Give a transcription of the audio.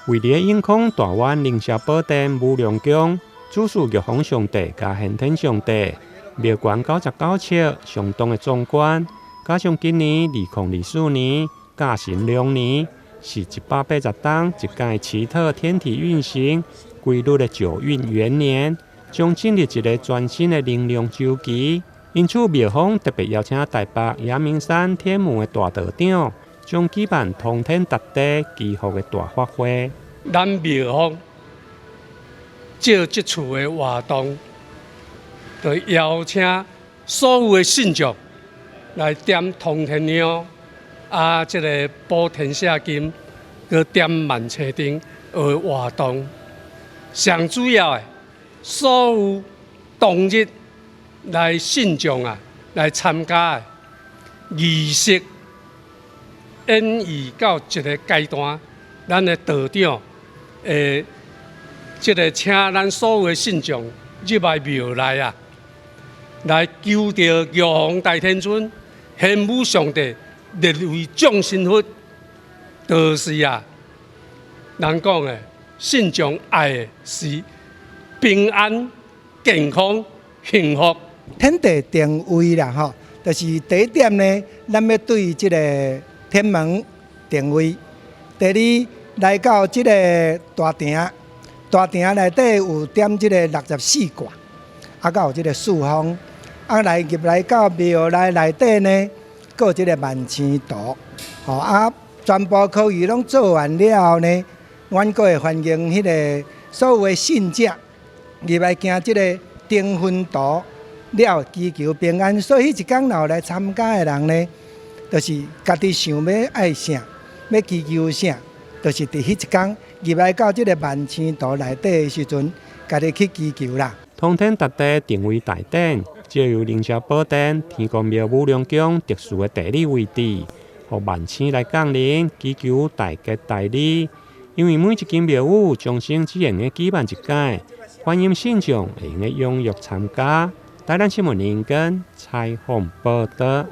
位佇永康大灣靈霄寶殿武梁宮，主祀玉皇上帝佮玄天上帝，廟懸99尺，相當的壯觀。加上今年2024年甲辰龍年，是180冬一屆奇特天體運行規律的九運元年，將進入一個全新的能量週期。因此，廟方特別邀請台北陽明山天母的大道長，將舉辦通天達地祈福的大法會。咱廟方藉這次的活動，就邀請所有的信眾來點通天香，啊，這个補天赦金，閣點萬青燈的活動。上主要的，所有當日來信眾啊，來參加的儀式演繹到一个階段，咱的道長會這个請咱所有的信眾入來廟內啊，來求著玉皇大天尊、玄武上帝立為眾神佛，就是啊，人講的信眾愛的是平安、健康、幸福。天地定位啦，吼，就是第一點呢，咱欲對這个天門定位；第二，來到這个大殿，大殿內底有點這个64卦，啊，閣有這个四方，啊，來入來到廟內內底呢，閣有這个萬星圖，吼啊，全部科儀攏做完了後呢，阮閣會歡迎彼个所有的信者入來行這个訂婚圖了，祈求平安。所以彼一工若有來參加的人呢，就是家己想欲愛啥，欲祈求啥，就是佇彼一工入來到這个萬星圖內底的時陣，家己去祈求啦。通天達地定位大典，藉由靈霄寶殿、天公廟武梁宮特殊的地理位置，予萬星來降臨，祈求大吉大利。因為每一間廟宇終生只會用舉辦一屆，歡迎信眾會用踴躍參加。台南新聞林根採訪報導。